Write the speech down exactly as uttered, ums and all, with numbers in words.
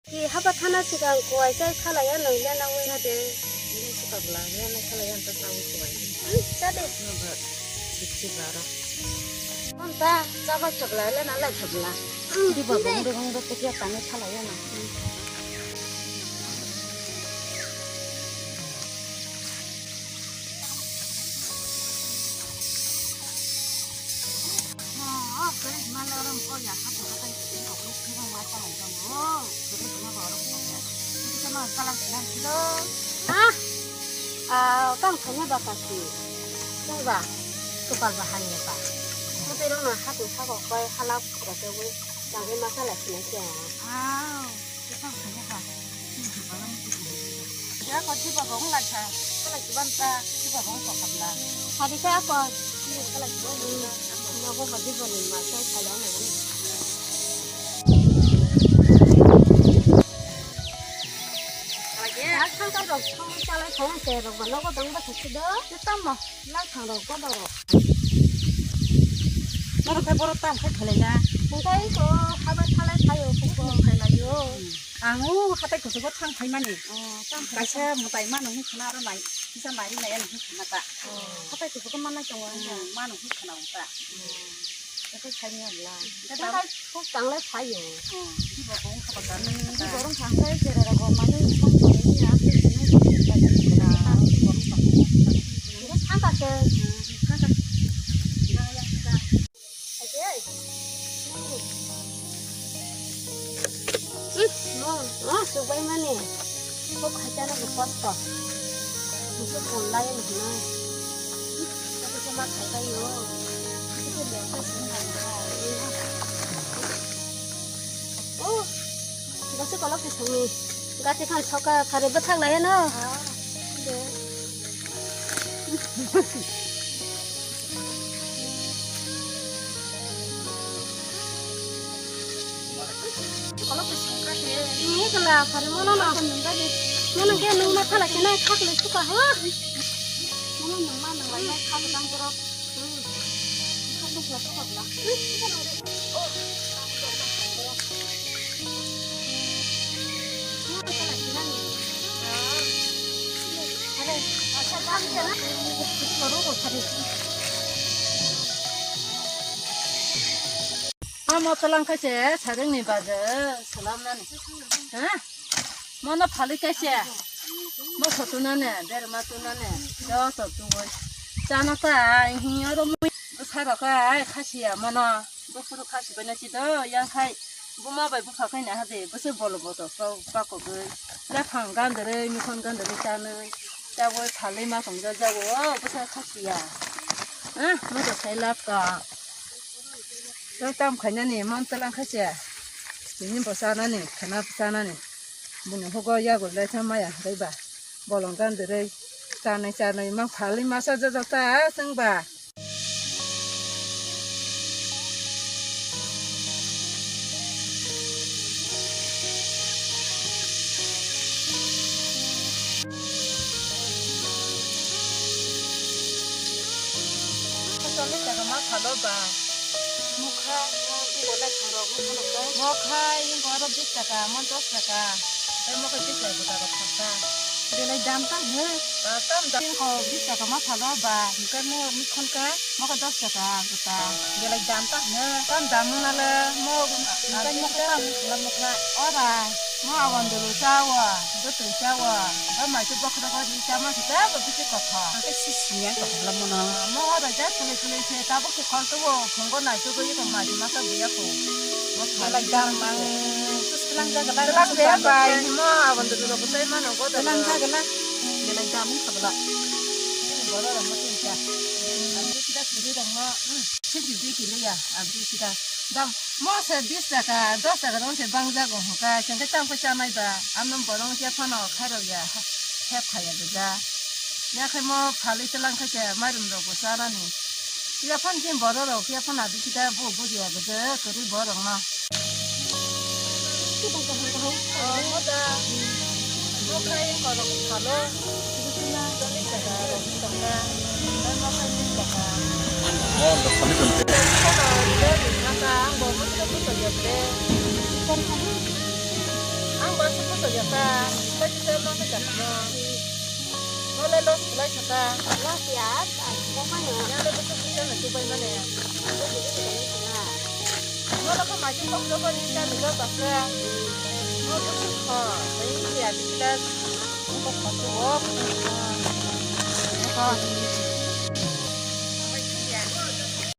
Ki haba thana sikang kuai chai khalaiya nang lena wi. Chade. Ini suka bela, lena khalaiya anta tahu kuai. Hmm, chade. Nang ba, siksi bara. Anta, chaba chakla, lena lai chakla. Hmm, di ba bong do bong do ketiya tani khalaiya na. Ah, ah, tang thangna ba kasi. Tang ba, tukal ba hanya ba. Mutai rok na hati sako koi halak kura tewi, tang wi masala sinai kya. Ah. Tei kok thani ba? Ya, ko jiba bo wng lai kha. Kala jiban ta, jiba bo wng kha kabla. Sadi khe ako, ni kala jiban ni, nogo bo jiban ni ma sai khala na ni. Sak thang ka rok, thang chalai thang se rok ba nogo dang ba thang si do. Tamo. Lai thang rok, kodo rok. Norok khe borok tam khe khelai na. Hwnkhe iko habai thalai phaio, kuphur khelai o. Ang o hatai kuchugo thang phaimani. Oh, tam phai. Kaisa mwtai mano hwnkhana aro mai, kisa mai rinai ani hwnkhana ta. Oh, hatai kuchugo manai tongo. Hmm, mano hwnkhana ta. Hmm. Eko saini abla. Eko Eko dam. Kok tanglai phaio. Hmm, jibo bo wngkha ba tanglai. Hmm, jibo wngkha hwnkhe jera rogo manwi song tongwi ya, tei sini tongwi ya. Eko thangkha se. Hmm, thangkha. Eko, ei. Hmm, mo, mo, subai mani. Kok khaitana bo kosto. Musu phone lai ni hwnai. Kok khe ma khai kai yo. Oh, basi kolok ti sami. Gati khan soka khare bwthak lai no. Ni kala khare mono no. Mono ke nung ma thala kena khak le suka ha. Mono nung ma nung lai khak dang borok. Amo tolangkha se sajwkni bagwi swlamnani. Ha? Mono phalwi kaisa. Moso tunane, berma tunane, joto tuwi. Chana ta, hiyo ro mui. Bwsarok ai khasiya mono. Buphuru khasi baina si do, yang khai. Buma bai bupha khai na hade, bwswk bolo boto, kau, pakogwi. Lephang gandrwi, mikhon gandrwi chanwi. Chawi phalwi ma tongja jago, bwsa khasiya. Ah, moto sai lap ka. Tei tam khainani, mon tlang khaisa. Tini bo chanani, khana chanani. Bini hugo yago lai tha maya, dai ba. Bolong gan dere, chanai chanai, mang phali masa jajak ta, chwng ba. Cholish taka ma phalo ba. Mokha, ibo lai thang rok, mokha no kai. Mokha, ingko aro bis taka, mo dos taka. Tei mokha bis taka, taka phasa. Belai dam ta he. Ah, tam dam. Ingko bis taka ma phalo ba. Hingke mo mikhon ka, mokha dos taka, gota. Belai dam ta he. Tam dam nung nale, mo, hingke mokha tam, mokha. Ora, mo awan dulu chawa, gotwi chawa. Ba mai tu bokhra ko di chama kita, ba bisi kotha. Angke si sinyang kotha bla mono. Mo ora ja tuli tuli se, tabuk se khol tu wo, khongo nai tu ko yeko mai tu masa buya ko. Mo belai dam mang. Tus kelang jaga la. Kelang de bai, mo abon de lo ko sai mano go da. Kelang jaga la. Belai dam ni kabla. Boro rok mo tin ta. Abri kita suri rok mo. Sik di di kile ya, abri kita. Dam, mo se bis taka, dos taka rong se bang jago hoka, sengke cham ko chanai ba. Amno borong ke phano khairo ya. Hep khaya goja. Ya khai mo phali telang khai se mairum rok bo chanani. Ya phan ke boro rok ya phan abi kita bu bu ya goja, kori borong no. Moda, mokhai korok salo, cholish taka rok tongkha, tei mokhai bil taka. Ang bo mokhai bil taka ya ble. Ang Kaya ta, kita kita mau ke kat mo. Mau le los kulai kata. Los ya, kok mana? Yang le betul kita nak cuba mana ya? Mau le kau macam kau coba ni kita juga tak ya. Mau betul kau, ini ya kita. Kau kau tu wok. Kau.